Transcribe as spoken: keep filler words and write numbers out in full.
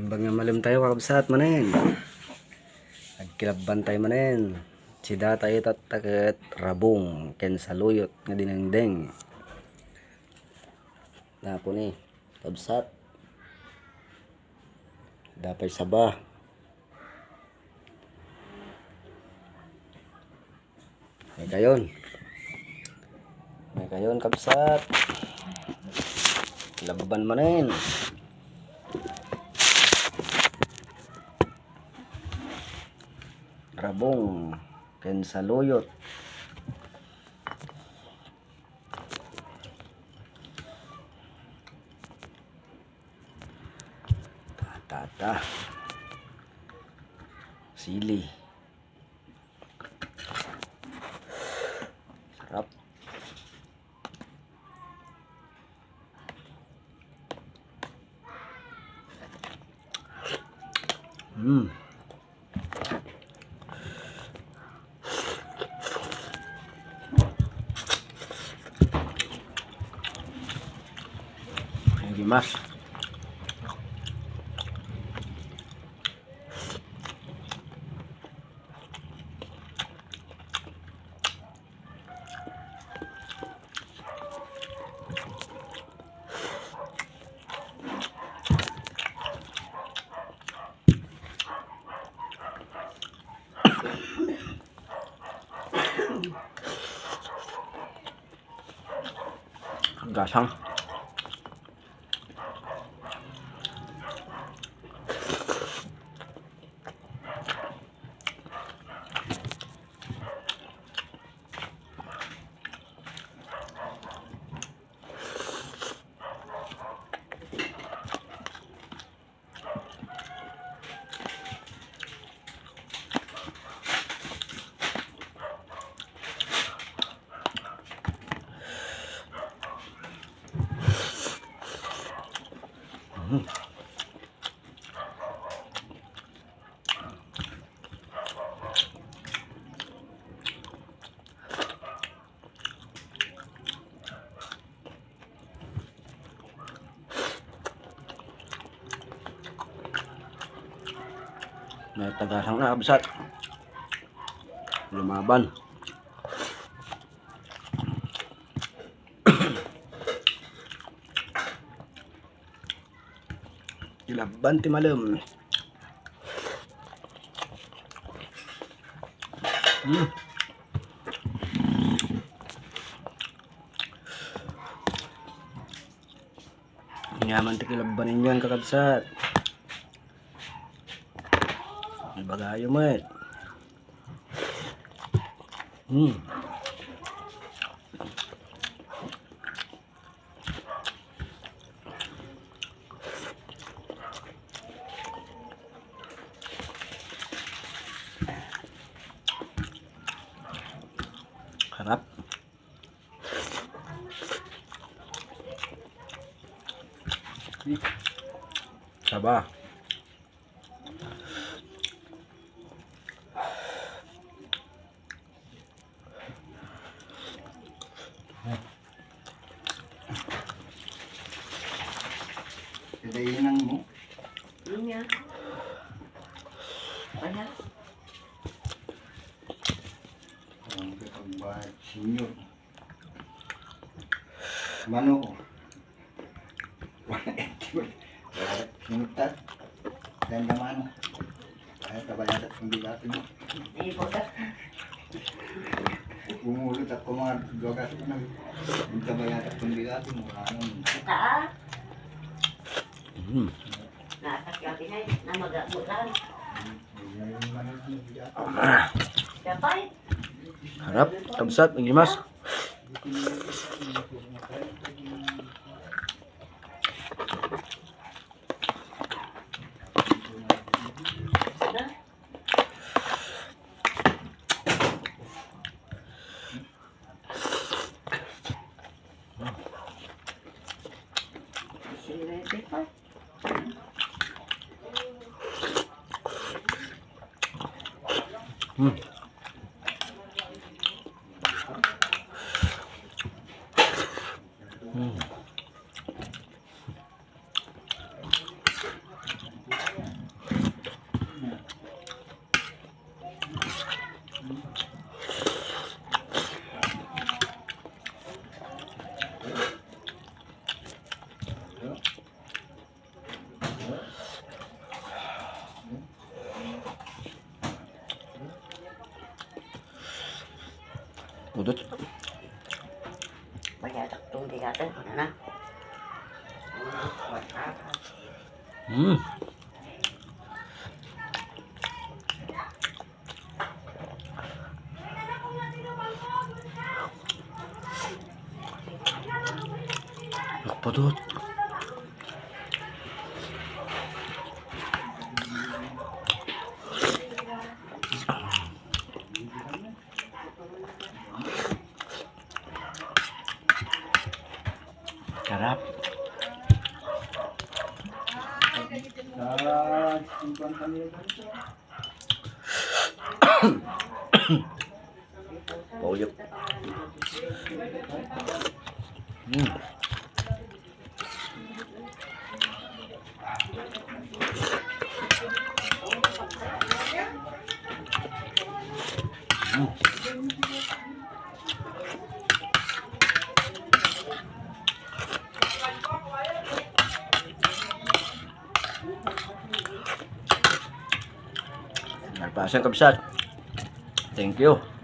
Bangin malem tayo, kakabsat, manen. Agkilabban tayo manen. Sida tayo tatta ket rabong ken saluyot nga dinengdeng. Napo ni, kabsat. Dapay saba. May kayon. May kayon, kabsat. Labban manen. Rabong ken saluyot. Ta, ta, ta. Sili. Sarap. Mm. Ang gimas. Gasang. May tagasang na, kabsat. Lumaban. Ilabban ti malem. Hmm. Nyaman ti kilabban inyan, kakabsat. Ibagayo met. Hmm. Sarap. Saba. Kadainang mo? Yun nga. Wala. Ang kapagbayad, senior. Mano ko. Wala, sinunod ta. Ganda mano. Ay, kabayadat kong bigatin mo. Ay, po, sir. Umulot ako mga duwagas ko nang kabayadat kong bigatin mo. Ano? Ita, ah. Mm. Naatas ka, Pinay, na mag-abutan. Kapay. Harap, kabsat, ang gimas. Silete pa. Hmm. Hmm. Pudot. Mayatak tong di natin. Ano na? Hmm. Pudot. Sarap. Pauyok. Mm. Nagpasa, kabsat. Thank you.